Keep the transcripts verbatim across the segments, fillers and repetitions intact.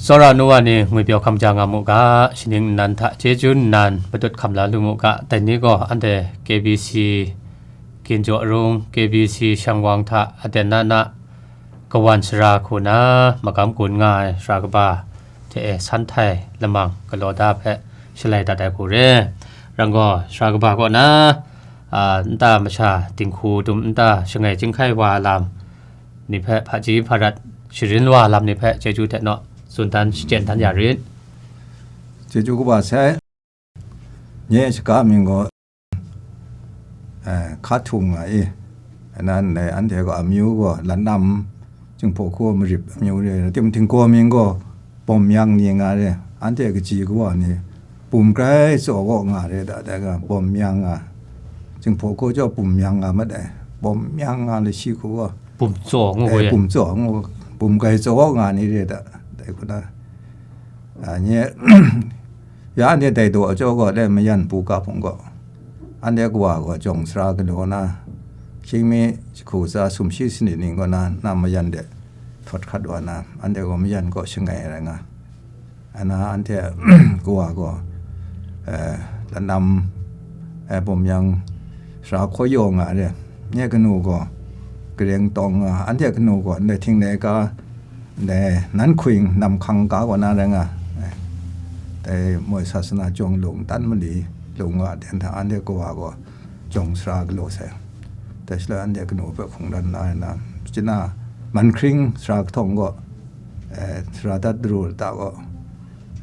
Tsawra nu wa ni ngwi pyaw hkam ja nga mu ga, shaning nnan hta chyeju nnan matut hkam la lu mu ga, dai ni gaw anhte K B C Ginjaw Rung, K B C Shangwang hta aten na na kawan sara hku na magam gun nga ai sara kaba hte e san htai lamang galaw da hpe shalai dat ai hku re. Rang gaw, sara kaba kaw na, a, nta masha dinghku dum nta shangai chyinghkai wa lam ni hpe, hpaji hparat sharin wa lam ni hpe chyeju hte naw tsun dan shachyen dan ya rit. Chyeju kaba sai. Nye shaka mying gaw, eh, hka htung nga i, nan dai anhte gaw amyu gaw Lanam, Jinghpaw Hku Marip amyu re, tim Tinggaw mying gaw Bawm Myang ni nga re, anhte kaji kawa ni bum grai tsaw gaw nga re da, dai ga Bawm Myang nga, Jinghpaw Hku jaw Bum Myang nga mat ai, Bawm Myang nga le shi hku gaw, Bum tsaw ngu eh, gaw ye. Bum tsaw ngu, bum grai tsaw gaw nga ni re da, dai hku na. A, nye, ya anhte dai daw jaw gaw le mayan bu ga hpung gaw, anhte kawa gaw jawng sara galaw na, hkying mi jahku tsa sumshi sanit ning kaw na, na mayan de htawt hkat wa na, anhte gaw mayan kaw shangai rai nga. Ana anhte kawa gaw, eh, Lanam, eh, Bawm Myang sara hkaw yaw nga re, nye kanu gaw, Gareng Tawng nga, anhte kanu gaw, ndai hting dai ga, ndai nan hkuing nam hkang ga kaw na rai nga, eh, dai moi sasana jawng lung tan mali lung nga den hta, anhte kawa gaw, jawng sara galaw sai. Dai shaloi anhte kanu hpe hkungran la ai na, chyeju na, man hkring sara kahtawng gaw, eh, sara dat daru lata gaw,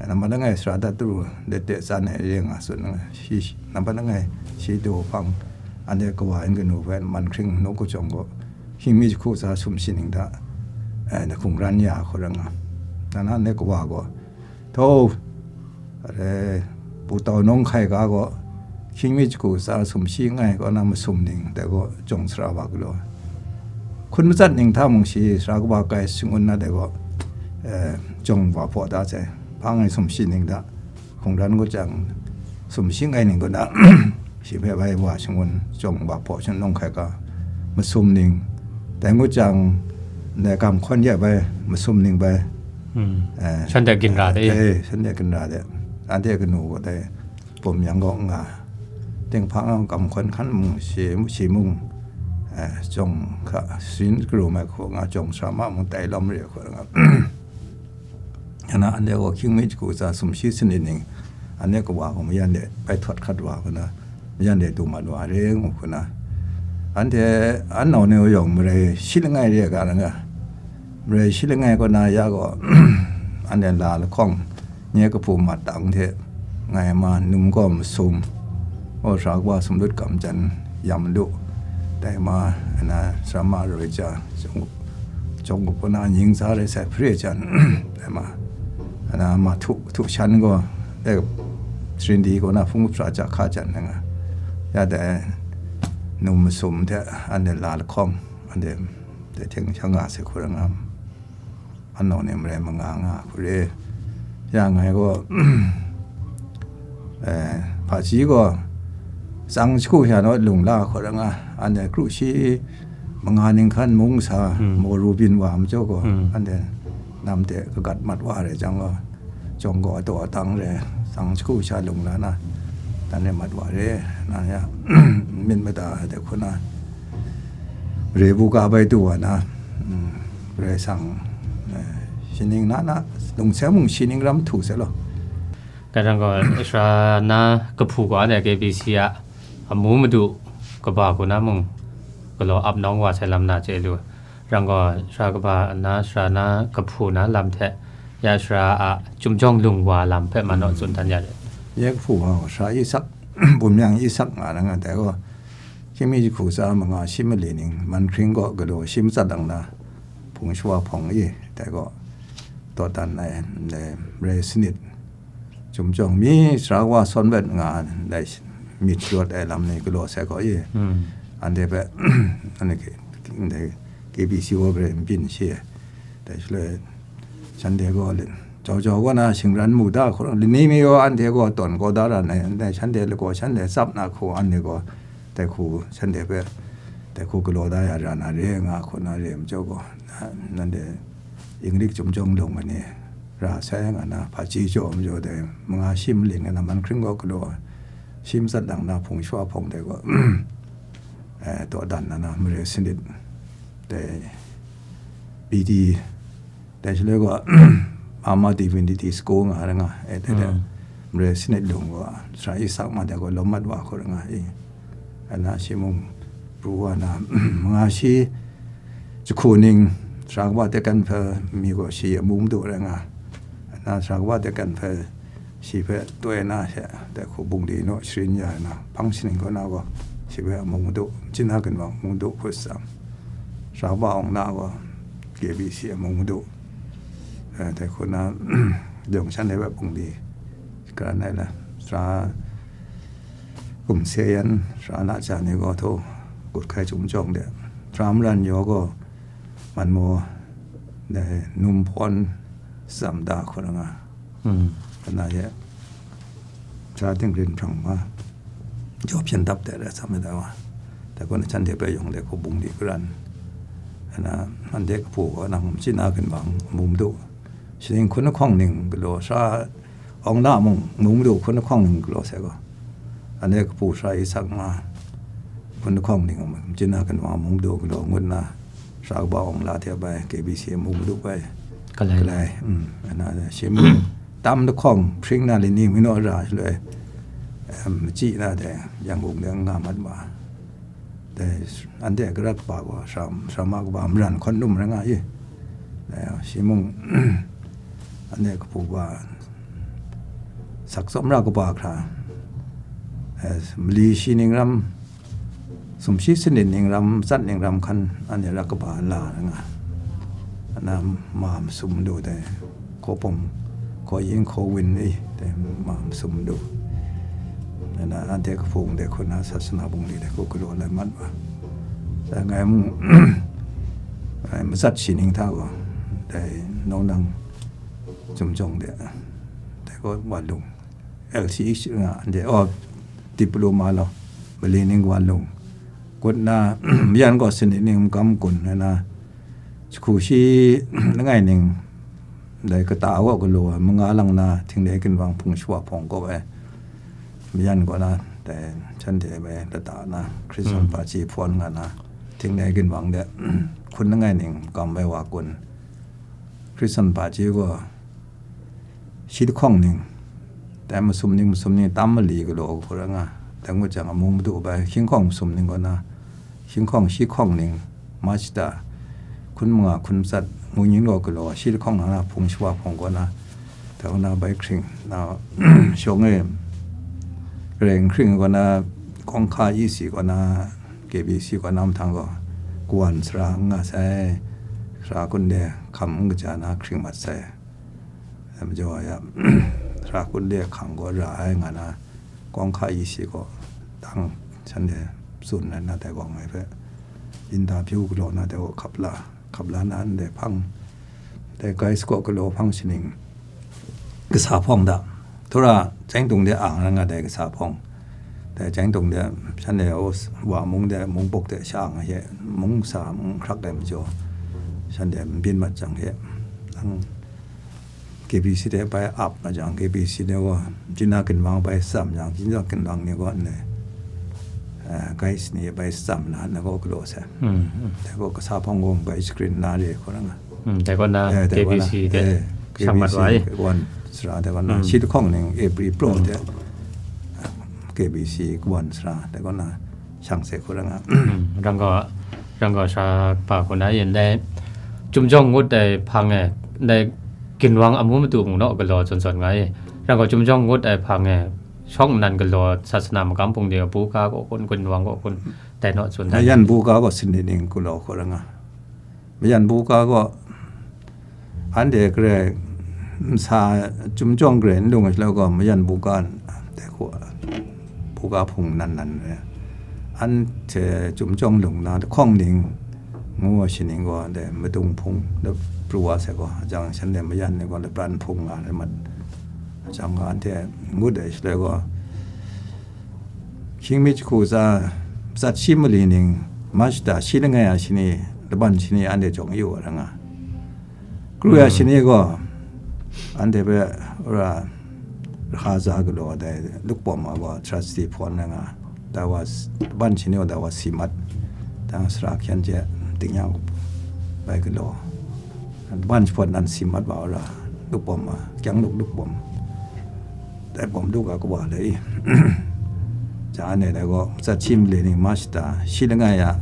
eh, nambat langai sara dat daru let de tsan ai re nga tsun nga, shi, nambat langai shi daw hpang, anhte kawa yan kanu hpe man hkring nawku jawng gaw, hkying mi jahku tsa sumshi ning hta, eh, hkungran ya hku rai nga. Dan na anhte kawa gaw, Htaw, are, Pu Tau Nawng Hkai ga gaw, hkying mi jahku tsa sumshi nngai kaw na masum ning dai gaw jawng sara wa galaw. Hkun matsat ning hta mung shi sara kaba kai shangun na dai gaw, eh, jawng wa hpaw da sai. Hpa ngai sumshi ning hta, hkungran ngut jang, sumshi nngai ning kaw na, shi hpe bai wa shangun, jawng wa hpaw shangun Nawng Hkai ga, masum ning, dai ngut jang, ndai gam hkawn ya bai, masum ning bai, Hmm. Eh, shanhte ginra de. Eh, shanhte ginra de. Anhte kanu gaw dai Bawm Myang kaw nga. Tinghpang a gam hkawn hkan mung, shi, shi mung, eh, jawng hka, sharin karum ai hku nga, jawng sara ma mung tai lawm re hku nga. Ana anhte gaw hkying mi jahku tsa sumshi sanit ning, anhte kawa gaw mayan de bai htawt hkat wa hku na, mayan de du mat wa re ngu hku na, anhte an nau ni yawng marai shi langai re ga rai nga, marai shi langai kaw na ya gaw, anhte la lahkawng, nye kahpu mat tang hte, ngai ma num gaw masum, gaw sara kawa sumlut kam jan yam lu, dai ma, na sara ma roi ja, jawng, jawng kaw na nying za rai sai hpre jan, dai ma, na ma htu, htu shan gaw, dai, srindi kaw na hpung hpra ja hka jan nga, ya dai, num masum hte, anhte la lahkawng, anhte, dai hte shang nga sai hku rai nga, anau ni marai manga nga hku re. Ya ngai gaw, eh, hpaji gaw, tsang jahku sha naw lung la hku rai nga, anhte kru shi manga ning hkan mung sa, Hmm. maw ru byin wa majaw gaw, Hmm. anhte nam de kagat mat wa re jang gaw, jawng gaw ataw atang re, tsang jahku sha lung la na, dan re mat wa re, na ya, myit mada de hku na, re bu ga bai du wa na, mm, Karai Kasang, eh, shi ning na na, lung seng mung shi ning ram htu sai law. Kadang gaw, sara na kahpu gaw anhte K B C a amu madu kaba hku na mung galaw ap nawng wa sai lam na chye lu. Rang gaw, sara kaba na, sara na kahpu na lam hte, ya sara a chyum jawng lung wa lam hpe man naw tsun dan ya rit. Ya kahpu wa gaw, sara Isak, Bawm Myang Isak nga na nga dai gaw, hkying mi jahku tsa manga shi mali ning, man hkring gaw galaw shi matsat lang na, hpung shawa hpawng i, dai gaw, dawdan ai, ndai, marai sanit, Chyum jawng mi sara wa sawn wet nga ai myit sharawt ai lam ni galaw sai gaw i, Hmm. anhte hpe, anhte ke, ndai K B C wa hpe n byin shi ai. Dai shaloi, shanhte gaw le, jau jau wa na shingran mu da hku, lani mi gaw anhte gaw tawn kau da ra ai, ndai shanhte lagaw shanhte tsap na hku, anhte gaw dai hku shanhte hpe, dai hku galaw da ya ra na re nga hku na re majaw gaw, na, nanhte Inglik chyum jawng lung ai ni, ra sai nga na, hpaji jaw majaw dai, manga shi maling na, man hkring gaw galaw, shi matsat lang na, hpung shawa hpawng dai gaw, eh, dawdan na na, mare sanit, dai, B D, dai shaloi gaw, Mama Divinity School nga ra nga, eh, dai, dai, Mm. mare sanit lung gaw, Sara Isak ma dai gaw, lawm mat wa hku ra nga, eh. Ana shi mung pru wa na, manga shi jahku ning, Sara kaba de kan hpe mi gaw shi amu madu rai nga, ana Sara kaba de kan hpe shi hpe toi na she, dai hku bungli naw sharin ya na, hpang shaning kaw na gaw, shi hpe amu madu, China ginwang amu madu hku tsam, Sara kaba awng na gaw, K B C amu madu, eh, dai hku na, jawng shan de hpe bungli, karan ai la, Sara Kum se yan, Sara na ja ni gaw, htaw, gut hkai chyum jawng de, Sara maran yaw gaw, man maw, dai, num hpawn tsam da hku ra nga. Hmm. Ana ye, Sara tingrin hprang ma, jaw hpyen dap de, rai tsam ai da wa. Dai gaw na, shanhte hpe yawng de hku bungli karan. Ana, anhte kapu gaw nang China ginwang amu madu, shaning hkun lahkawng ning galaw, Sara awng na mung amu madu, hkun lahkawng ning galaw sai gaw, anhte kapu Sara Isak ma, hkun lahkawng ning, China ginwang amu madu galaw ngut na, Sara kaba awng la hte bai, K B C amu madu bai. Kalai. Kalai, mm, ana, shi mung, tam lahkawng, hpring na lini mi naw ra shaloi, em, machyi na dai, Yangon de nga mat ma. Dai, anhte gara kaba gaw, Sara, Sara ma kaba maran hkawn lum rai nga i. Dai, shi mung, anhte kapu ba, sak tsawm ra kaba hkra, eh, mali shi ning ram, sumshi sanit ning ram, matsat ning ram hkan, anhte ra kaba la rai nga. Ana ma masum madu dai, hkaw pawng, hkaw yin, hkaw win ni, dai ma masum madu. Dai na, anhte kahpung dai hku na, sasana bungli dai hku galaw lai mat wa. Dai ngai mung, ai, matsat shi ning hta gaw, dai, nau nang, Chyum jawng de, dai gaw wa lung, L C H nga, anhte, oh, diploma law, mali ning wa lung, kut na, mayan gaw sanit ning makam kun, rai na, jahku shi langai ning, dai kata gaw galaw ai, manga lang na, htingnei ginwang hpung shawa hpawng kaw ai, mayan kaw na, dai, shanhte bai lata na, Hkristan Mm. hpaji hpawn nga na, htingnei ginwang de, hkun langai ning makam ai wa kun, Hkristan hpaji gaw, shi lahkawng ning, dai masum ning, masum ning, tam mali galaw hku rai nga, dai ngut jang, amu madu bai, hkying hkawng masum ning kaw na, hkying hkawng, shi hkawng ning, March da, hkun manga, hkun matsat, ngu ning gaw galaw, shi lahkawng na, hpung shawa hpawng kaw na, dai kaw na bai hkring, na, shawng e, Karai n hkring kaw na, kawng hka E C kaw na, K B C kaw na mahtang gaw, kawan sara n nga sai, sara kun de hkam n kaja na hkring mat sai. Dai majaw ya, sara kun de hkang gaw ra ai nga na, kawng hka E C kaw, dang shanhte tsun ai na, dai gaw ngai hpe, interview galaw na, dai gaw hkap la, hkap la na, ndai hpang, dai guys kaw galaw hpang shaning, kasa hpawng da, Tura, chyeng tung de ang rai nga dai kasa hpawng, dai chyeng tung de, shanhte wa mung de, mung buk de sha nga hte, mung sa, mung hkrak ai majaw, shanhte n byin mat jang hte, nang K B C de bai ap nga jang, K B C de gaw, China ginwang bai tsam jang, China ginwang ni gaw ndai, eh, guys ni bai tsam na, na gaw galaw sai. Hmm, hmm. Dai gaw kasa hpawng gaw bai screen na re hku rai nga. Hmm, dai gaw na Eh, dai gaw na, K B C de eh, shang mat K B C wa i. Kawan sara dai gaw na, Hmm. shi lahkawng ning April pro de, K B C kawan sara dai gaw na, shang sai hku rai nga. Hmm, rang gaw, rang gaw sha pa hku na yin dai, Chyum jawng ngut ai hpang e, ndai ginwang amu madu mung naw galaw zawn zawn nga i. Rang gaw Chyum jawng ngut ai hpang e, shawng nnan galaw sasana magam hpung de, buga kaw kun, ginwang kaw kun, dai naw tsun dai. Mayan buga gaw sanit ning galaw hku rai nga. Mayan buga gaw, anhte garai, nsa, Chyum jawng garai n lung ai shaloi gaw, mayan buga, dai hku, buga hpung nan nan re. Anhte Chyum jawng lung na lahkawng ning ngu ai shi ning gaw, dai madung hpung de pru wa sai gaw, jang shanhte mayan ni gaw, lapran hpung nga re mat. Jang gaw, anhte ngut ai shaloi gaw, Hkying mi jahku tsa, matsat shi mali ning, March da shi langai a shani, laban shani anhte jawng yu wa ra nga. Kru ya Hmm. shani gaw, Anhte hpe ra, raha za galaw dai lukpawm a gaw trustee hpawn na nga, dai wa s-, ban shani wa dai wa si mat, dang sara hkyen hte tingnyang bai galaw, ban jahpawt nan si mat wa ra, lukpawm a, kyang luk lukpawm, dai bawm lu ga kawa le i. Jang anhte dai gaw, matsat shi mali ning ma shata, shi langai a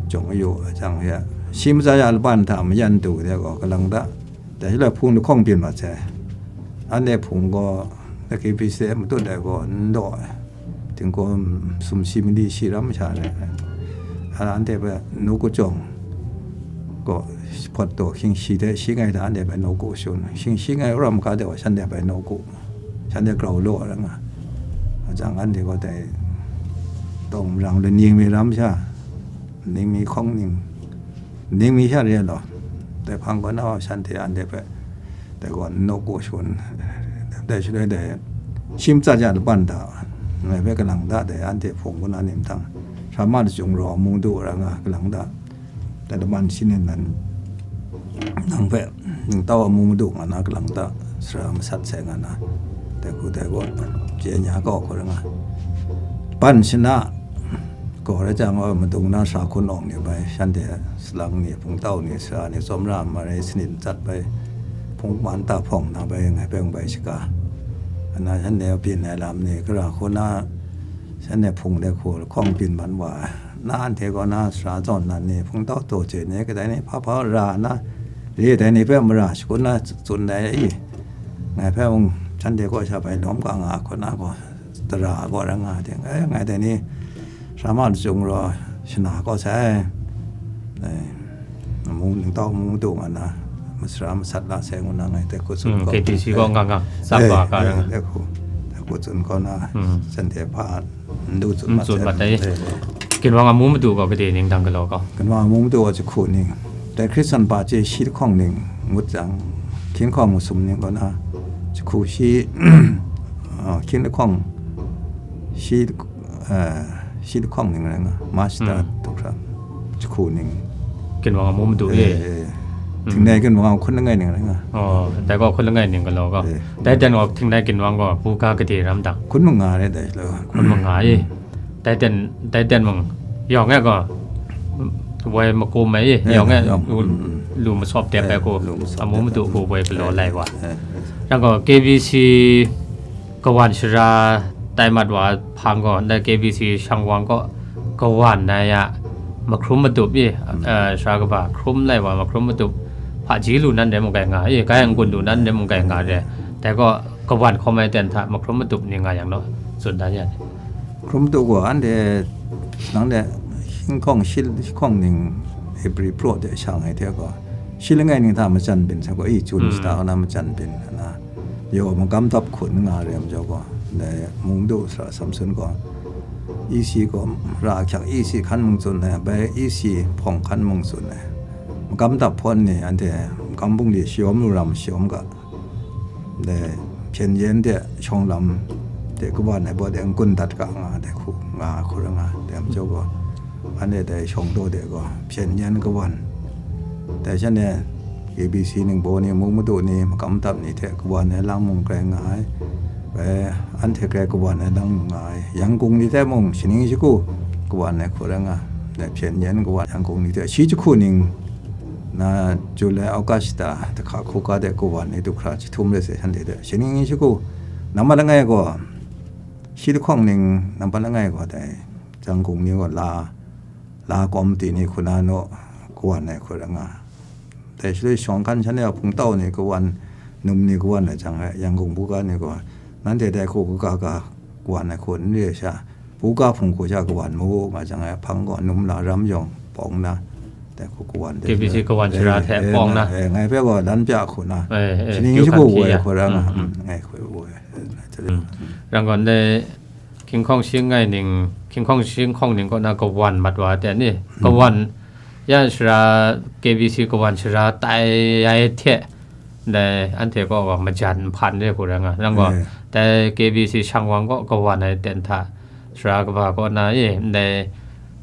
jawng ayu a jang hpe, shi matsa ya laban hta mayan du de gaw, kalang da, dai shi la hpung lahkawng byin mat sai. Anhte hpung gaw, K B C matut ai gaw, n daw ai. Tinggaw sumshi mali shi ram masha re ai. A, anhte hpe nawku jawng gaw, hpawt taw hkying shi hte shi ngai hta anhte hpe nawku shun, hkying shi ngai ram ga de wa shanhte hpe nawku, shanhte grau law ai nga. A jang anhte gaw dai tawng marang lani mi ram sha, ning mi hkawng ning, ning mi sha re law, dai hpang gaw na wa shanhte anhte hpe, dai gaw n nawku shun, dai shaloi dai, shi matsa ja laban da, ngai hpe kalang da dai, anhte hpung kaw na ni mahtang, hkra ma lachyung raw mu du ra nga kalang da, dai laban shi nin nan, nang hpe ningtau amu madu nga na kalang da, sara masat sai nga na, dai hku dai gaw, chye nya kau hku ra nga. Ban shana, gaw rai jang, madung na sara hkun awng ni bai, shanhte salang ni, hpungtau ni, sara ni, tsawmra marai sanit nsat bai, hpung man ta hpawng na bai, ngai hpe bai shaga. Ana shanhte byin ai lam ni, kara hku na, shanhte hpung de hku lahkawng byin man wa ai. Na anhte gaw na sara zawn nan ni, hpungtau taw je ni, kadai ni hpa hpa ra na, re dai ni hpe mara shakun na tsun ai i. Ngai hpe mung, shanhte kaw sha bai lawm ga nga hku na gaw, tara gaw ra nga ting, e, ngai dai ni, Sara ma lachyung raw shana kau sai, e, mung ningtau mung madu nga na, masara masat la sai ngu na ngai dai hku tsun Mm, kau. K B C gaw nga nga, sa Eh, ba ka eh, ra nga. Dai hku, dai hku tsun kau na, Mm. shanhte hpa n du tsun N mat tsun sai. mat ai. Eh, eh. Ginwang amu madu gaw gade ning dang galaw gaw? Ginwang amu madu gaw jahku ning, dai Hkristan pa chye shi lahkawng ning ngut jang, hkying lahkawng masum ning kaw na, jahku shi, ah, hkying lahkawng shi, eh, shi lahkawng ning rai nga, March ta Hmm. tuk hkra, jahku ning. Ginwang amu madu e. Eh, eh. Hmm. Htingnai ginwang hkun langai ning rai nga. Oh, dai gaw hkun langai ning galaw gaw. Eh. Dai dan gaw htingnai ginwang gaw buga gade ram dang? Hkun manga rai dai lo. Hkun manga e. Dai dan, dai dan mung, yawng e gaw, woi makum ai e, Eh, yawng e yawng, lu, mm, mm. lu masawp dep ai Eh, ko, lu masawp amu dep madu ai. Ko woi galaw Eh, lai wa. Eh, eh. Yang gaw K B C kawan shara tai mat wa hpang gaw, ndai K B C shang wang kaw kawan ai a mahkrum madup i, Mm. eh, sara kaba hkrum lai wa mahkrum madup hpaji lu nan rai mung kai nga i, kai anggun lu nan rai mung kai nga re. Dai gaw kawan hkawm ai ten hta mahkrum madup ni nga yang naw, tsun dan yan. Hkrum madup gaw anhte nang de hkying hkawng shi hkawng ning April praw de shang ai hte gaw, shi langai ning hta majan byin sa gaw, i, Jun Mm. shata na majan byin na. Yaw magam dap hkun nga re ai majaw gaw, dai mung du sara Samson gaw, E C gaw ra ahkyak E C hkan mung tsun ai, bai E C hpawng hkan mung tsun ai. Magam dap hpawn ni anhte magam bungli shayawm lu ram shayawm ga, dai hpyen yen de shawng lam de kawan ai baw de n-gun dat ga nga, dai hku nga hku ra nga, dai majaw gaw, anhte dai shawng daw de gaw, hpyen yen kawan. Dai shan e, K B C ningbaw ni, mung madu ni, makam dap ni hte kawan ai lang mung grai nga ai. Bai, anhte grai kawan ai lang mung nga ai. Yangkung ni hte mung, shaning shagu kawan ai hku rai nga. Dai hpyen yen kawan Yangkung ni hte, shi jahku ning, na July, August ta, dahka hkruga de kawan ai du hkra jahtum rai sai shanhte hte, shaning shagu, nambat langai gaw, shi lahkawng ning, nambat langai gaw dai, Yangkung ni gaw la, la kawmti ni hku na naw kawan ai hku rai nga. Dai shaloi shawng hkan shan e a hpungtau ni kawan, num ni kawan ai jang e, Yangkung buga ni gaw, nanhte dai hku kaga ga kawan ai hku n re ai sha, buga hpung hku sha kawan mu nga jang e, hpang gaw num la ram yawng pawng na, dai hku kawan dai K B C kawan shara eh, hte eh, pawng na. Eh, ngai hpe gaw lan pya hku na, Eh, eh, shaning kyu shagu hkan shi woi ya. Hku rai nga, Mm, mm. mm, ngai hku woi. Mm. Rang gaw ndai, Hkying hkawng shi langai ning, hkying hkawng shi hkawng ning kaw na kawan mat wa ai ten ni? Hmm. Kawan, ya shara, K B C kawan shara tai ai hte, dai anhte kaw gaw majan nhpan re hku rai nga. Nang gaw, Eh. dai K B C shang wang kaw kawan ai ten hta, sara kaba kaw na e, ndai,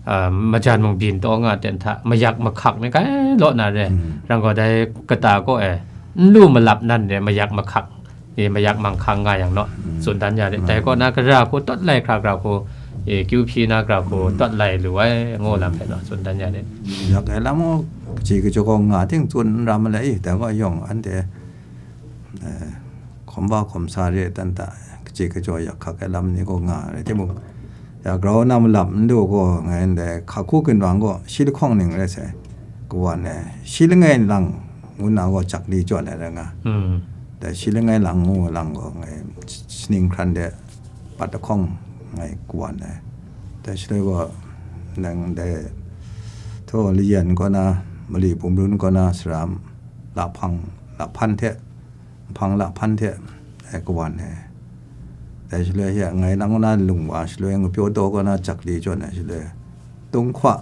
ah, majan mung byin taw nga ten hta, mayak mahkak ni kai law na re. Hmm. Rang gaw dai kata kaw e, n lu malap nan re, mayak mahkak, e, mayak manghkang nga yang naw, tsun dan ya re. Dai kaw na, gara hku tawt lai hkra, gara hku, e, kyu hpyi na gara hku tawt lai lu ai, ngu lam hpe naw, tsun dan ya re. Yak ai lam gaw, kaji kajaw gaw nga ting tsun n ram ai, dai gaw yawng anhte, eh, hkawm wa hkawm sa re, dan ta, kaji kajaw yak hkak ai lam ni gaw nga ai, timung, ya grau na malap n lu gaw, ngai ndai hka hku ginwang gaw, shi lahkawng ning rai sai, kawan ai, shi langai lang ngu na gaw, jak li jawn ai rai nga. Mm. Dai shi langai lang ngu lang gaw, ngai shaning hkran de, pat lahkawng ngai kawan ai. Dai shaloi gaw, nang dai, htaw layan kaw na, mali bumrun kaw na, sara lahpang, lahpan hte, nhpang lahpan hte, e, kawan ai. Dai shaloi hte ngai nang na lung wa shaloi, ngapyaw daw kaw na jak li jawn ai shaloi, tunghkwa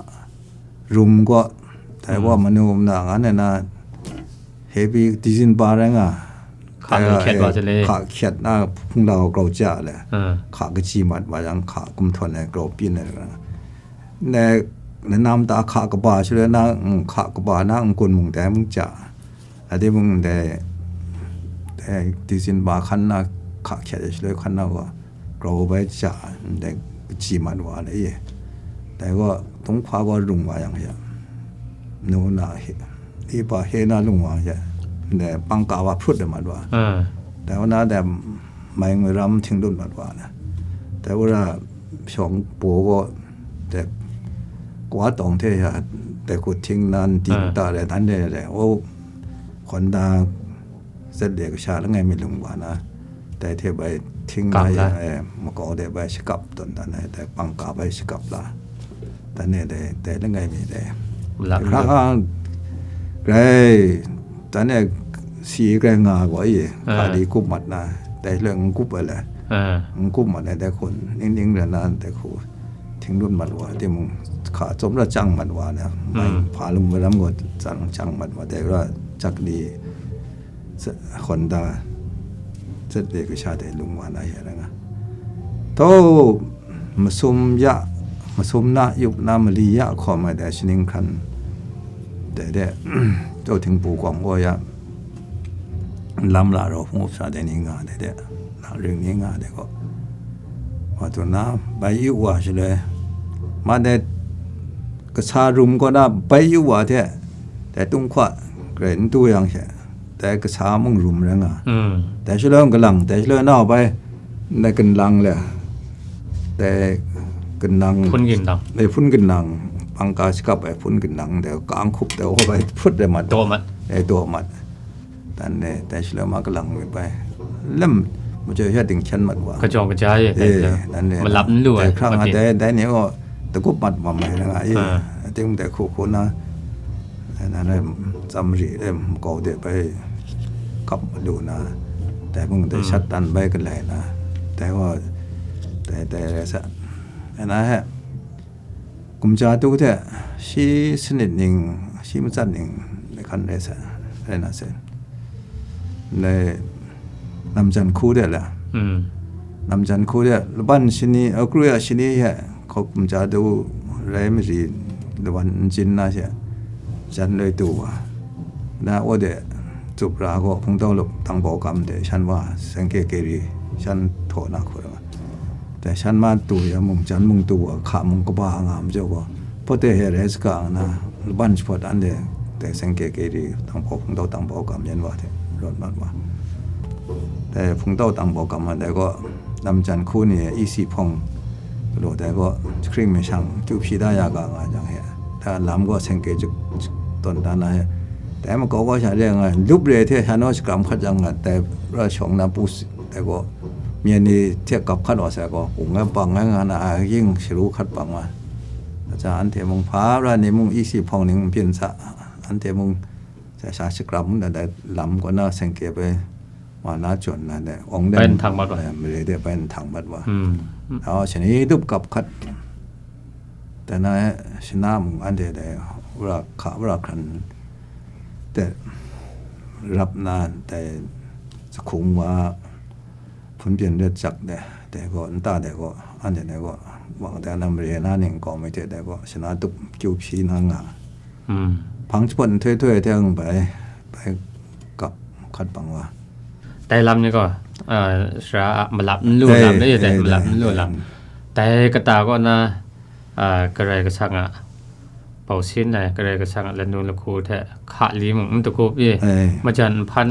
rum gaw, dai gaw manu mana ngan ai na, heavy December rai nga. Hka dai hkyen gaw, hkyet e, wa shaloi. Hka hkyet na hpunglau grau ja le. Ah. Hka kaji mat wa yang, hka kumhtawn ai grau pyin ai. Ne, na nam ta hka kaba shaloi na, mm, hka kaba na n-gun mung dai mung ja. Ade mung dai, dai December hkan na hka hkyet ai shaloi hkan na gaw, grau bai ja, ndai kaji mat wa ai e. Dai gaw, tunghkwa gaw rung wa yang she, nu na he, ipa he na lung wa she, ndai pangka wa hprut ai mat wa. Ah. Dai wa na dai mai ngwi ram hting dun mat wa na. Dai wa ra shawng paw gaw, dai kwa tawng hte ya, dai hku hting na, nti Ah. nta re, dan re re, o, hkawn da, zat de kasha langai mi lung wa na, dai hte bai hting na Kap la. Ya, e, makau de bai shakap tawn dan ai, dai pangka bai shakap la. Dan e dai, dai langai mi dai. Malap Hkra ndu. Hkra, grai, dan e si grai nga gaw i, Ah. hka di kup mat na, dai loi n kup ai le. Ah. N kup mat ai dai hku, ning ning rai na, dai hku, hting dun mat wa, timung, hka tsawm ra chyang mat wa na, mai Mm. hpa lung maram gaw, chyang, chyang mat wa, dai ra, jak di, Sa-, Honda, zat de kasha de lung wa na ya rai nga. Tau, masum ya, masum na, yup na, mali ya hkawm ai dai shaning hkran, dai de, tau htingbu kawng gaw ya, lam la rau hpung up sa dai ni nga dai de, na ring ni nga dai gaw. Wa tu na, bai yu wa shaloi, ma dai kasa rum kaw na bai yu wa hte, dai tunghkwa grai n tu yang she, dai kasa mung rum rai nga. Mm. Dai shaloi galang, dai shaloi nau bai, dai ginlang le, dai ginlang, Hpun ginlang. Dai hpun ginlang, pangka shakap ai hpun ginlang, dai kang hkup dai wa bai hput dai mat. Daw mat. Dai daw mat. Dan le, dai shaloi ma galang mi bai. Lem, majaw ya dinghkyen mat wa. Kajawng kaja ye, dai Eh, le. Dan le, Malap n lu dai ai, hkrang a mati. Dai, dai ni gaw, dagup mat wa mai rai nga ye. Ah. Ating dai hku hku na, dai na rai, tsam ri rai, makau de bai, kap lu na, dai mung dai Mm. shat dan bai galai na, dai gaw, dai, dai rai sa. Dai na he, Kumja tu hte, shi sanit ning, shi matsat ning, hkan rai sa, rai na sai. Ndai, namjan hku de la. Mm. Namjan hku de, laban shani, akru ya shani he, hkau kumja tu rai mari, laban n jin na she, jan loi tu wa. Na wa de, tsup ra gaw, hpungtau lup, tang bau kam de, shan wa, sengke keri, shan htaw na hku rai wa. Dai shan ma tu ya mung, jan mung tu wa, hka mung kaba nga majaw gaw, pote he rai saga nga na, laban jahpawt anhte dai sengke keri, tang bau hpungtau tang bau kam yan wa hte rawt mat wa. Dai hpungtau tang bau kam anhte gaw, lam jan hku ni e isi hpawng galaw dai gaw, jahkring mi shang kyu hpyi da ya ga nga jang he, dai lam gaw sengke juk, juk tawn da na he, dai makau gaw sha re nga, lup re hte sha naw shakram hkat jang nga, dai ra shawng na pu si, dai gaw, myen ni hte gap hkat wa sai gaw, hpung ai bang ai nga na, a king sharu hkat bang wa. Aja anhte mung hpa ra ni mung isi hpawng ning n byin sa, anhte mung sha sha shakram na dai lam kaw na sengke bai, wa na jawn na dai, awng Bai dai, nhtang mat wa. Eh, mare de bai nhtang mat wa. Hmm. Aw, shani dup gap hkat. Dai na e, shana mung anhte dai, wora hka, wora hkran de rap na, dai, jahkung wa, hpun byin ret jak de, dai gaw, nta dai gaw, anhte dai gaw, wang dai na mare na ning kau mi hte dai gaw, shana dup kyu hpyi na nga. Hmm. Hpang jahpawt nhtoi htoi hte ang bai, bai gap, hkat bang wa. Dai lam ni gaw, ah, sara a malap n lu lam le, dai eh, malap dai, n lu dai. Lam. Dai kata kaw na, ah, Karai Kasang a bausin ai, Karai Kasang a lanu lahku hte hka li mung n dagup i, eh, majan nhpan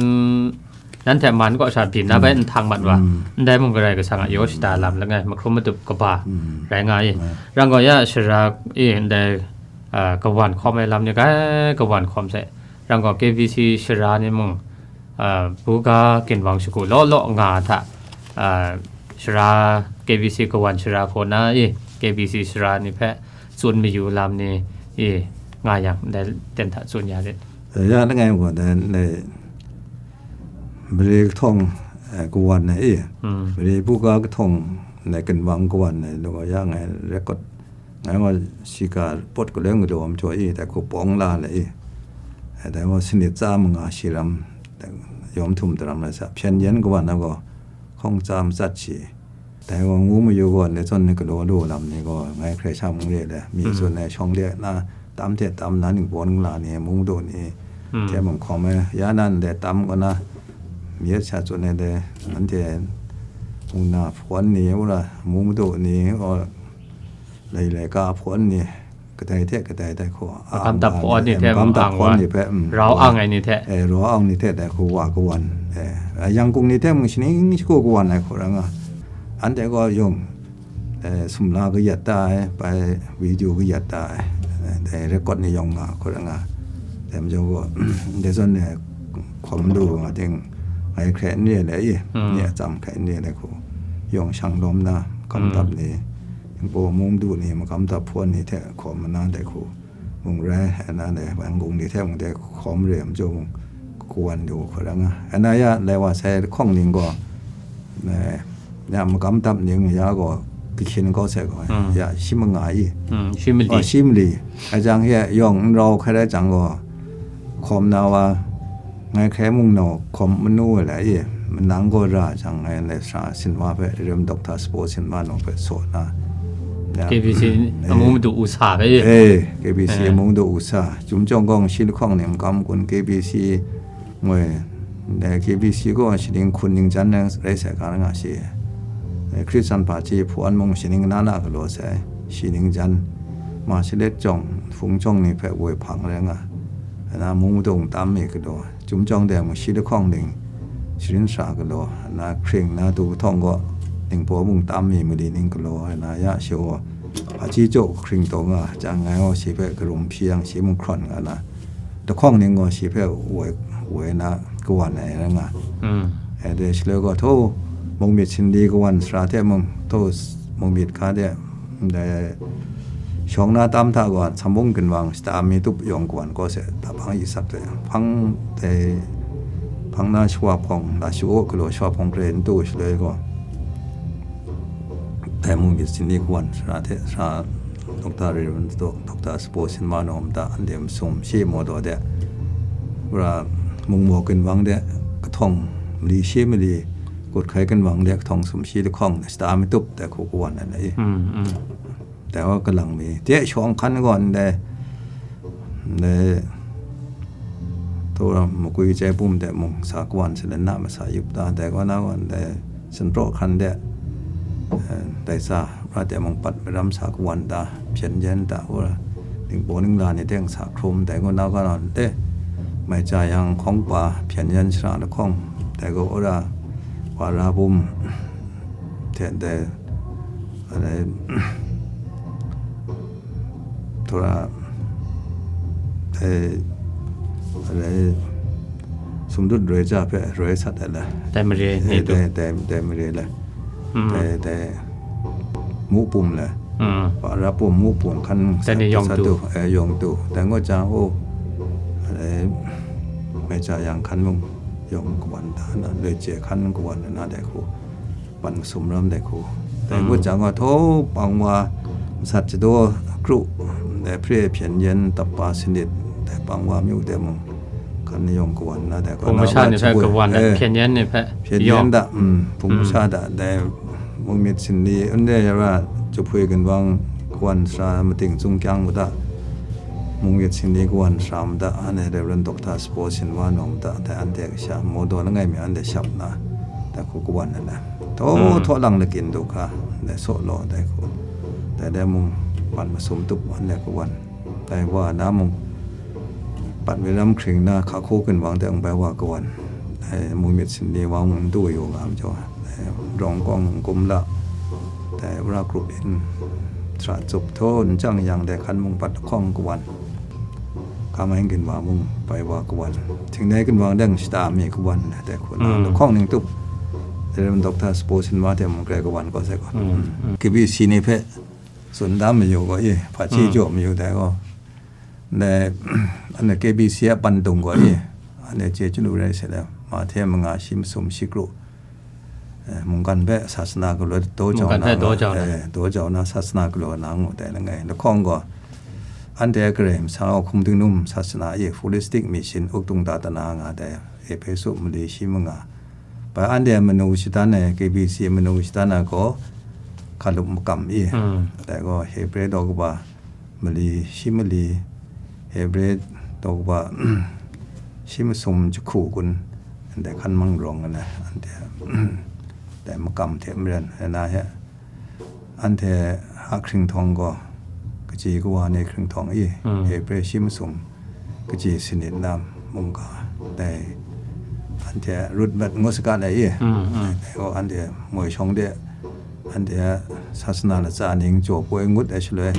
nanhte man kaw sha byin na bai n htang mat wa, mm, ndai mung Karai Kasang a yaw shada lam langai, mahkrum madup kaba, mm, rai nga i. Eh. Rang gaw ya sara i ndai, ah, kawan hkawm ai lam ni kai kawan hkawm sai. Rang gaw K B C sara ni mung, ah, buga ginwang shagu law law nga hta, ah, sara, K B C kawan sara hkaw na i, K B C sara ni hpe tsun mayu lam ni i nga yang, ndai ten hta tsun ya rit. Ya langai wa dan, dai mare kahtawng, eh, kawan ai i, mm, mare buga kahtawng, dai ginwang kawan ai, lu ya ngai record, ngai wa shiga pawt galeng galaw ai majaw i, dai hku pawng la le i, eh, dai wa sanit tsa manga shi ram, dai yawm htum daram rai sa, hpyen yen kawan ai gaw, hkawng tsa matsat shi, dai wa ngu mayu gaw, ndai zawn ni galaw lu lam ni gaw, ngai hkrai sha mung re le, mi tsun ai shawng de na, tam hte tam na, ningbaw ningla ni, mung du ni, mm, hte mung hkawm ai, ya nan de tam kaw na, mi sha tsun ai de, anhte mung na hpawn ni, wora mung du ni, o, lai lai ka hpawn ni, kadai hte kadai dai hku, makam tap hpawn ni hte makam tap hpawn ni hpe, mm, rau ang ai ni hte, eh, rau ang ni hte dai hku wa kawan, eh, Yangon ni hte mung shaning shagu kawan ai hku ra nga. Anhte gaw yung, eh, sumla kayat ta ai, bai video kayat ta ai, eh, dai record ni yawng nga hku ra nga. Dai majaw gaw, dai zawn ni hkawm lu nga ting, ngai hkrai n re le i, mm, ni atsam hkrai n re le hku, yawng shang lawm na, makam tap ni, ningbaw mung du ni, makam tap hpawn ni hte hkawm na dai hku, mung rai, ana dai Yangon ni hte mung dai hkawm re ai majaw mung, kawan lu hku ra nga. Ana ya lai wa sai lahkawng ning gaw, eh, ya makam tap ning ya gaw, kahkyin kau sai gaw, mm, ya shi manga i. Mm, shi mali. Oh, shi mali. Ai jang he yawng n rau hkrai rai jang gaw, hkawm na wa, ngai hkrai mung nau hkawm manu ai la i, manang gaw ra jang ngai lai sara sinwa hpe, Rev. Doctor Sapo Sinwa nau hpe saw na, ya. K B C, mm, eh, amu madu u sa hpe i. Eh, K B C, eh, amu madu u sa. Chyum jawng gaw shi lahkawng ni makam kun K B C ngoi, eh, K B C gaw shaning hkun ning jan rai sai ga nga shi. Eh, Hkristu hpaji hpawn mung shaning na na galaw sai, shi ning jan, ma shalet jawng, hpung jawng ni hpe woi hpang rai nga, ana mung madung tam mi galaw, Chyum jawng de mung shi lahkawng ning sharin sara galaw, na hkring na du kahtawng gaw, ningbaw mung tam mi mali ning galaw ai na ya shi gaw, hpaji jaw hkring taw nga, jang ngai gaw shi hpe karum hpyi yang shi mung hkrawn nga na, lahkawng ning gaw shi hpe woi, woi na kawan ai rai nga. Mm. Eh, dai shaloi gaw, htaw, mung myit shinli kawan sara hte mung, htaw, mung myit hka de, ndai shawng na tam hta gaw, sambung ginwang shata mi tup yawng kawan kaw se, tabang yi sak de, hpang dai, hpang na shawa hpawng, la shu-, galaw shawa hpawng hkrai n tu shaloi gaw, dai mung myit shinli kawan sara hte, sara Doctor Rev. Doctor Sapo Sinma nawm hta, anhte masum shi maw daw de, wora mung maw ginwang de, kahtawng mali shi mali, kut hkai ginwang de, kahtawng sumshi lahkawng, shata mi tup dai hku kawan ai na i. Mm, mm. Dai wa kalang mi, de shawng hkan gaw ndai, ndai, htaw, makwi chyai bum de mung sa kawan, salen na masa yup ta, dai kaw na gaw ndai, sinpraw hkan de, eh, dai sa, ra de mung pat maram sa kawan ta, hpyen yen ta, wora, ningbaw ningla ni teng sa hkrum, dai kaw na gaw ndai, mai ca yang hkawng pa, hpyen yen shara lahkawng, dai gaw wora, wa ra bum, hte ndai, Alai, tura, dai, alai, sumdut roi ja hpe roi sat ai le. Dai mare ni tu. Dai, dai, dai mare le. Mm. Dai, dai, mu pum le. Mm. Wa ra pum, mu pum hkan dai ni sat, yawng sat tu. Tu, eh, yawng tu. Dai ngut jang, oh, alai, mai ca yang hkan mung, yawng kawan da na, loi chye hkan kawan da na dai hku. Pan masum ram dai hku. Dai ngut jang gaw, htaw pang wa, masat chadaw kru, dai hpre hpyen yen tap pa sanit, dai pang wa myu dai mung, hkan ni yawng kawan na dai hku. Hpung masha ni hpe kawan da, eh, hpyen yen ni hpe hpyen yen da, mm, hpung masha da, dai mung myit shinli, n re ya ra, jahpui ginwang kawan sara mating zung kyang mu da, Mung myit singli kawan sara mada, anhte Reverend Doctor Sapo Sinwa nawng mada, dai anhte kasha Mawdaw langai mi anhte shap nna, dai hku kawan ai na. Taw, hmm, htaw lang lakin du hka, dai saw law, dai hku. Dai, dai mung, pan masum tup anhte kawan. Dai wa na mung, Patmairam hkring na hka hkaw ginwang de mung bai wa kawan. Dai mung myit singli wa mung n du yu nga majaw, dai rawng kawng n kum la, dai wora grup in, sara tsup htaw, n chyang yang dai hkan mung pat lahkawng kawan. Hka mai ginwa mung bai wa kawan. Htingnai ginwang dang shata mi kawan, dai hku na, mm, lahkawng ning tup. Dai ram Doctor Sapo Sinwa hte mung grai kawan kaw sai gaw. Mm, mm. K B C ni hpe tsun da mayu gaw i, hpaji, mm, jaw mayu dai gaw. Dai, anhte K B C a pandung gaw i, anhte chye chyalu rai se le, Mahte manga shi masum shi kru, eh, mungkan hpe sasana galaw daw jau, mungkan na hpe daw jau na, eh, daw jau na sasana galaw na ngu dai langai. Lahkawng gaw, anhte a Karai Kasang a hkum tingnum sasana i, holistic mission, uktung da tana nga dai, Ehpesu mali shi manga. Bai anhte manu shadan ai, K B C manu shadan ai gaw, hkalup makam i, mm, dai gaw, Hebre daw kaba mali, shi mali, Hebre daw kaba, shi masum jahku kun, ndai hkan mang rawng ai, anhte, dai makam hte maren, ai na he, anhte a hkringhtawng gaw, kaji kawa ni hkringhtawng i, mm, Hebre shi masum, kaji sanit na mungga, dai, anhte rut mat ngut saga ai i, mm, mm, dai gaw, anhte moi shawng de, anhte a sasana latsa ning jaw poi ngut ai shaloi,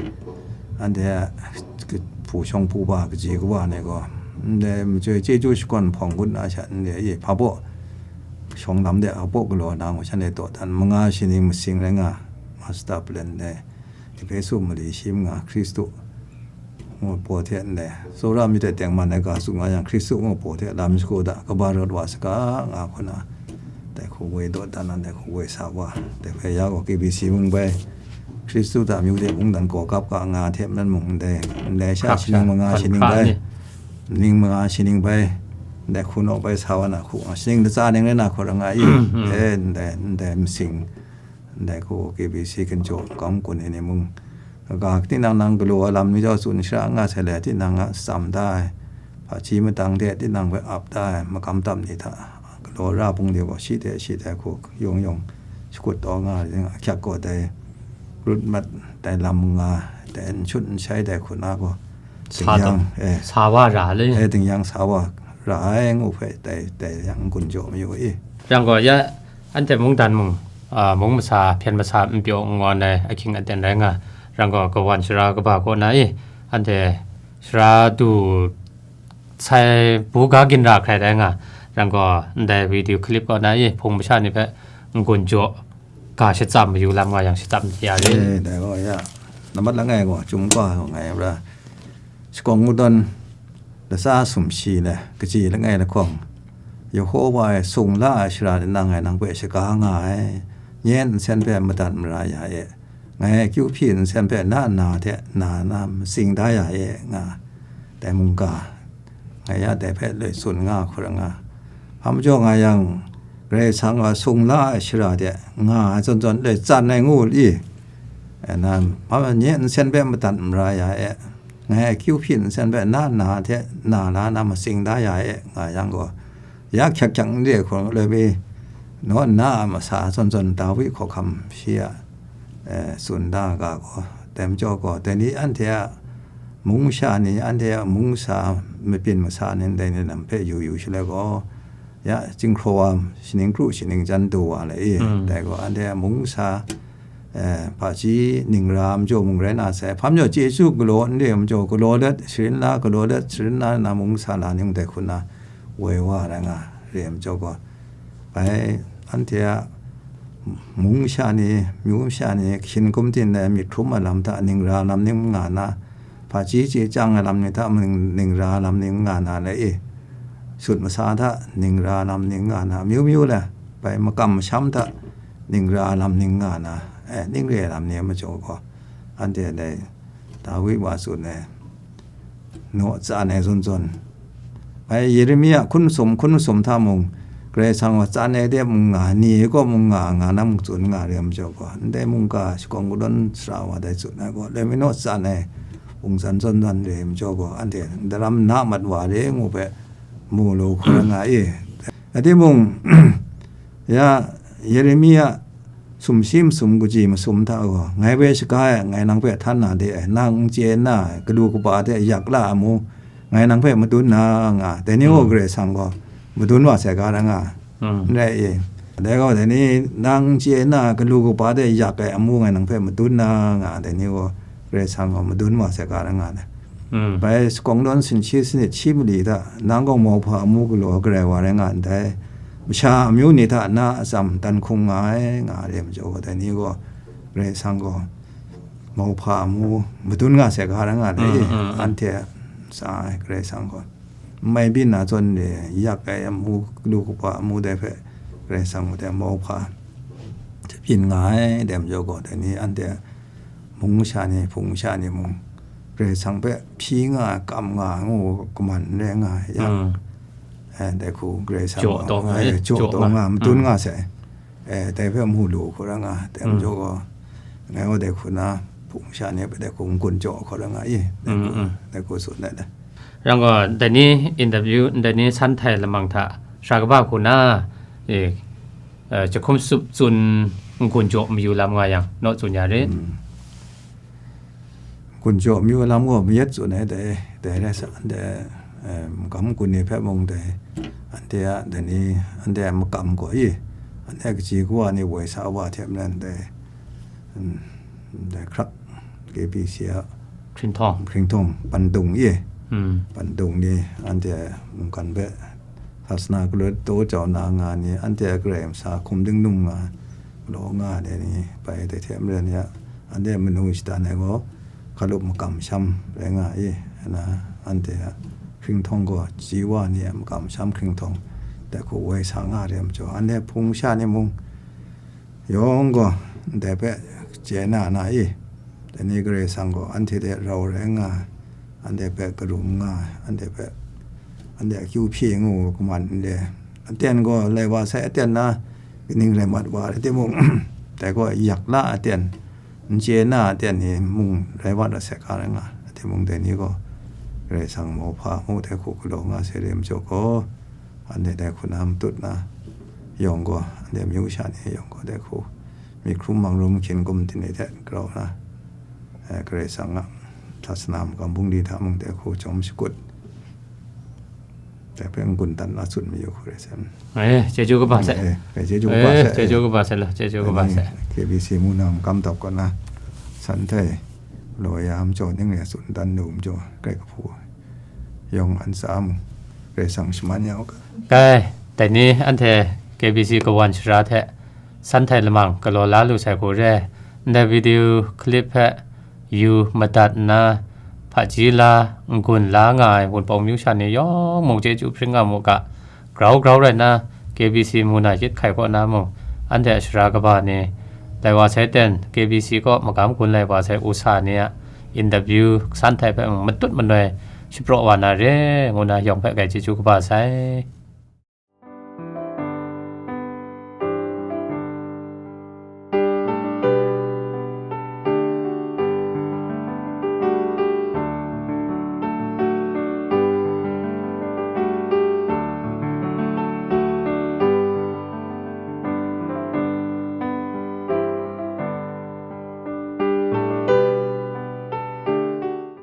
anhte a hpu shawng hpu ba kaji kawa ni gaw, ndai machyoi chyeju shakawn hpawng ngut na sha, ndai ye hpa baw shawng lam de hpa baw galaw na ngu shanhte dawdan, manga shi ning masing rai nga, Master Plan dai, Ehpesu mali shi manga Hkristu ngu paw hte ndai, tsawra myit dai tengman ai ga tsun nga yang, Hkristu ngu paw hte lam shagu da, kaba rawt wa saga nga hku na, dai hku woi dawdan na, dai hku woi sa wa, dai hpe ya gaw K B C mung bai, Hkristu ta myu de mungdan gaw kap ka nga hte maren mung ndai, ndai sha, kap sha, shining manga, hkan shining hkra bai, ni, ning manga shining bai, ndai hku naw bai sa wa na hku, shining latsa ning rai na hku ra nga i, mm, e, ndai, ndai masing, ndai hku K B C ginjaw kau kun ai ni mung, kaga tinang nang galaw ai lam ni jau tsun shara nga sai le, tinang a tsam da ai, hpaji madang de tinang hpe ap da ai, makam tam ni hta galaw ra bung de gaw, shi de shi de hku yung yung shakut taw nga ai, ahkyak gaw dai rut mat, dai lam nga, dai n shut n shai dai hku na gaw, sa dingyang, eh, sa wa ra le, eh, dingyang sa wa ra ai ngu hpe, dai, dai yang n gun jaw mayu i. Yang gaw ya, anhte mungdan mung, a, mung masa, hpyen masa, n pyaw n ngawn ai ahkying aten rai nga, rang gaw, kawan sara kaba kaw na i, anhte sara du sai buga ginra hkrai rai nga, rang gaw, ndai video clip kaw na i, hpung masha ni hpe n-gun jaw, ga shachyam mayu lam nga yang shachyam ya re. Eh, dai gaw ya, nambat langai gaw, chyum gaw ngai ra, shakawng madawn, latsa sumshi le, kaji langai lahkawng, Yehova e sung la ai shara de nang e nang hpe shaga nga ai, nye nsen hpe madat mara ya e, ngai akyu hpyi nsen hpe na na hte na na matsing da ya e, nga dai mungga, ngai ya dai hpe loi tsun nga hkra nga. Hpa majaw nga yang, Karai Kasang a sung la ai shara de nga ai zawn zawn loi tsan ai ngu li? E na, hpa nye nsen hpe madat mara ya e, ngai akyu hpyi nsen hpe na na hte na la na matsing da ya e, nga yang gaw, ya hkyak hkyak n re hkawng loi mi, naw nna a masa zawn zawn Dawi hkawhkam shi a, e, tsun da ga gaw, dai majaw gaw, dai ni anhte a mung masha ni, anhte a mung sa mabyin masa ni, ndai ni lam hpe yu yu shaloi gaw, ya, chyinghkraw wa, shaning kru shaning jan du wa le i, mm, dai gaw, anhte a mung sa, eh, hpaji ningra majaw mung rai na sai, hpa majaw chyeju galaw n re majaw, galaw let, sharin la, galaw let, sharin la na mung sa la ning dai hku na, woi wa rai nga, re majaw gaw, bai, anhte a mung masha ni, myu masha ni, hkyin kum tin ai myit hkrum ai lam hta ningra lam ning nga na, hpaji chye chyang ai lam ni hta ning, ningra lam ning nga na le i, sut masa hta ningra lam ning nga na, amyu myu le, bai makam masham hta ningra lam ning nga na, eh, ning re ai lam ni a majaw gaw, anhte dai Dawi wa tsun ai, naw tsan ai zawn zawn, bai Yeremia hkun masum, hkun masum hta mung, Karai Kasang wa tsan ai de mung nga, ni ai kaw mung nga, nga na mung tsun nga re ai majaw gaw, ndai mungga shakawng kadawn sara wa dai tsun ai gaw, loi mi naw tsan ai, Wungzan zawn zawn re ai majaw gaw, anhte daram na mat wa re ngu hpe mu lu hkra nga i. Rai timung, ya Yeremia sumshi masum kaji masum hta gaw, ngai hpe shaga ai, ngai nang hpe htan na de ai, nang n chye nna, galu kaba hte yak la ai amu, ngai nang hpe madun na nga, dai ni gaw Karai Kasang gaw madun wa sai ga ra nga, n rai i. Dai gaw, dai ni nang n chye nna, galu kaba hte yak ai amu ngai nang hpe madun na nga, dai ni gaw Karai Kasang gaw madun wa sai ga ra nga ai. Bai sakawng dawn sinshi sanit shi mali hta, nang gaw mauhpa amu galaw garai wa rai nga ndai, masha amyu ni hta na atsam dan hkung nga ai, nga re majaw gaw, dai ni gaw Karai Kasang gaw mauhpa amu madun nga sai ga ra nga ai, anhte sa ai Karai Kasang gaw. N mai byin na zawn re, yak ai amu, galu kaba amu dai hpe Karai Kasang dai mauhpa byin nga ai, dai majaw gaw, dai ni anhte mung masha ni, hpung masha ni mung, Karai Kasang hpe hpyi nga, kam nga ngu kaman n rai nga, ya, eh, dai hku Karai Kasang gaw, eh, jaw taw nga, madun nga sai. Eh, dai hpe mu lu hkra nga, dai majaw gaw, ngai gaw dai hku na, hpung masha ni hpe dai hku n-gun jaw hkra nga i, dai hku, dai hku tsun ai. Rai gaw, dai ni interview, dai ni san htai lamang hta, sara kaba hku na, eh, eh, jahkum tsup tsun n-gun jaw mayu lam nga yang, naw tsun ya rit. N-gun jaw mayu lam gaw mayat tsun ai dai, dai rai sa, anhte, eh, makam gun ni hpe mung dai, anhte a, dai ni, anhte a makam gaw i, anhte a kaji kawa ni woi sa wa hte maren dai, mm, dai hkrak K B C a hkringhtawng, hkringhtawng, pandung i, pandung ni anhte mungkan hpe sasana galut taw jau na nga ni, anhte a karai masa hkum dingnung nga, galaw nga ai ni bai dai hte maren ya, anhte manu shadan ai gaw, hkalup makam masham rai nga i, na, anhte a hkringhtawng gaw, ji wa ni a makam masham hkringhtawng, dai hku woi sa nga re ai majaw, anhte hpung masha ni mung, yawng gaw, ndai hpe chye na na i, dai ni Karai Kasang gaw anhte hte rau rai nga, anhte hpe karum nga, anhte hpe, anhte akyu hpyi ngu kaman n le, aten gaw lai wa sai, aten na kaning rai mat wa rai timung, dai gaw yak la aten, n chye na aten ni mung rai wa dat sai ga rai nga, rai timung dai ni gaw Karai Kasang mauhpa mu dai hku galaw nga sai re majaw gaw, anhte dai hku na matut na, yawng gaw, anhte amyu sha ni yawng gaw dai hku, myit hkrum mang rum hkyin gum din ni hte grau na, eh, Karai Kasang a sasana makam bungli hta mung dai hku chyawm shakut, dai hpe n-gun dan na tsun mayu hku rai sai. Eh, chyeju kaba sai. Eh, eh, chyeju kaba sai. Eh, chyeju kaba sai la, chyeju kaba sai. K B C mu na makam dap kaw na, san htai, law ya majaw ning re tsun dan lu majaw, kai kahpu yawng an tsa mu, Karai Kasang shaman ya u ga. Kai, dai ni anhte K B C kawan shara hte san htai lamang galaw la lu sai hku re, ndai video clip hpe yu madat nna, hpaji la, n-gun la nga ai Wunpawng myu sha ni yawng mung chyeju hpring nga mu ga, grau grau rai nna, K B C mu na yit hkai kaw na mung, anhte a shara kaba ni, lai wa sai ten, K B C kaw magam gun lai wa sai u sa ni a interview san htai hpe mung matut manoi shapraw wa na re, ngu na yawng hpe kai chyeju kaba sai.